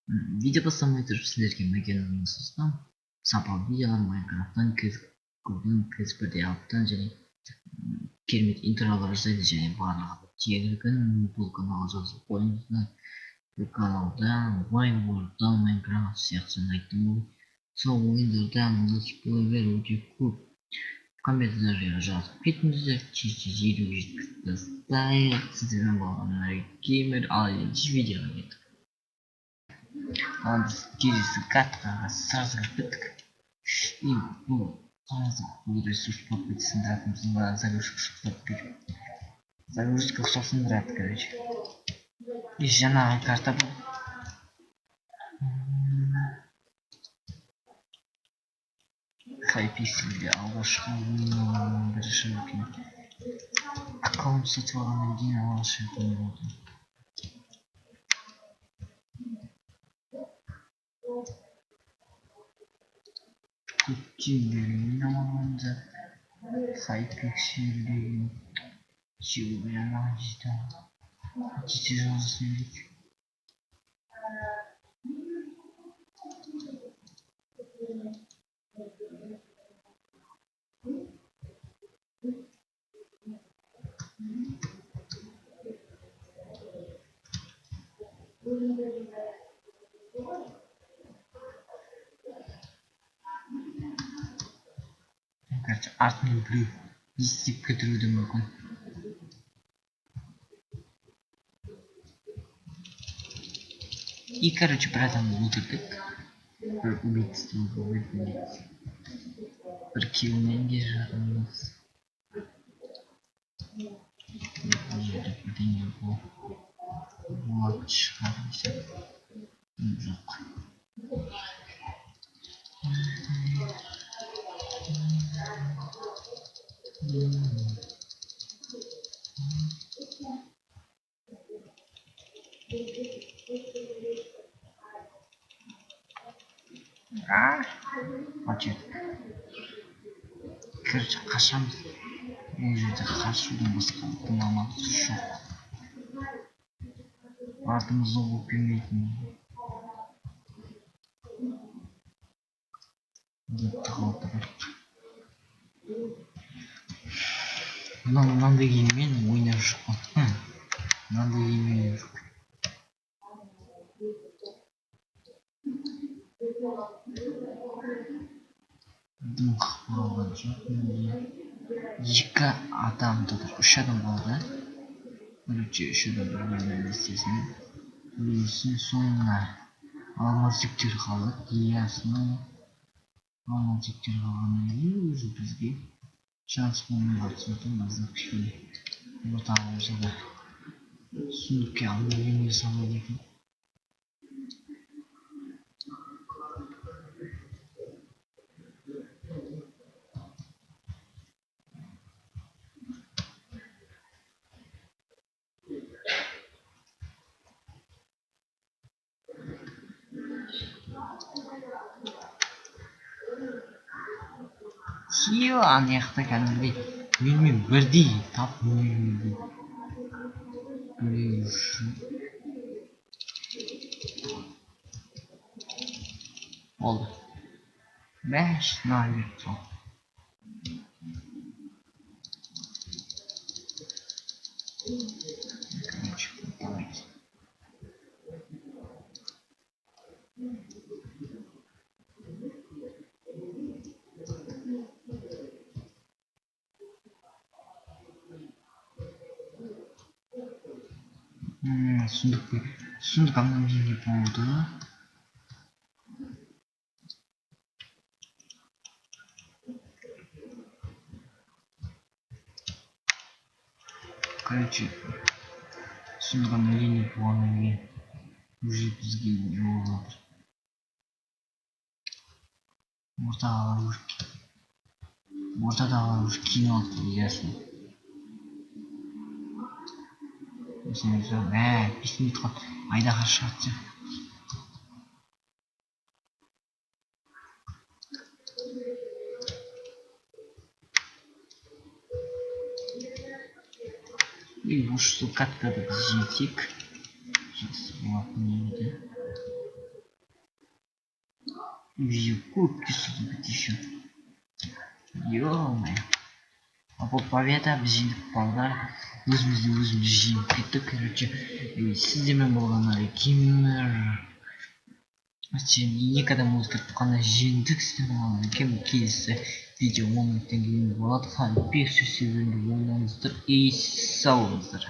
Видео бастамай тұрып сіздерге мәкеннің ұсынысам сапалы видеолар Майнкрафттан, CS:GO-дан, CS1-де алыптан және керемет интролар жасайды және барлығы тегін. Бұл каналға жазылып қойыңыздар. Бұл каналда Майнкрафттан, Майнкрафт сияқты айттым ғой. Сол ойындардан летсплейлер өте көп. Комментарийға жазып кетіңіздер. Тез-тез 50-ге жеткізіп тастайық. Сіздермен болған Геймер. Ал енді видеоға кеттік. Ал біз келесі картаға сразу кіріп кеттік. И бұл сразу бұл ресурс болып сындыратын, загрузка ұқсап, загрузка ұқсап сындырады, короче. И жаңағы карта бұл. Хайпикселде алғашқы ойынның бірінші екен. Аккаунт сатып алғаннан кейін алғашқы ойын болды. Көптен бері ойнамағанда Хайпиксел деген жеу жеті жазсын дейді. Короче, артынан біреу естіп кетіруі де мүмкін. И, короче, бір адамды өлтірдік. Бір убийство болды. Бір киллмен де жатырмыз. Бұл жерде бірдеңе болатын шығар десем. Жоқ. Короче, қашамыз. Ол жерде қашудан басқа амалымыз жоқ. Артымызды қуып келмейтін. Тығылып тұрайық. Мынандай киіммен ойнап шыққан. Мынандай киіммен ойнап шыққан. Дым қалған жоқ менде. 2 адам тұр, 3 адам қалды. Короче, 3 адам бір-бірімен істесін. Білсін, соңына алмазиктер қалады. Ясно. Алмазиктер қалғаннан кейін уже бізге шанс болмай қалды. Сондықтан аздап кішкене ортаға болса да сундукке обновление салады екен. Тио, ана жақта кәдімгідей менімен бірдей тап менімен бірдей. Болды. Мәш, мына беріп сал. Короче, давайте. Сундук обновление болды. Короче, сундук обновление болғаннан кейін уже бізге не болып жатыр. Ортадағылар уже киініп алыпты, ясно. 5 минут қалды. Айдаһар шығады сияқты. И осы каткада біз жетсек жақсы болатын еді. Видео көпке созылып кетті еще. Ё-моё. А бұл победа, біз жеңдік, балдар. Өзімізді өзіміз жеңіп кеттік, короче. И сіздермен болған Геймер. Сен екі адам өзгертіп қана жеңдік. Сіздермен болған Геймер. Келесі видео 10 минуттан кейін болады. Хан 500 ойнаңыздар и сау болыңыздар.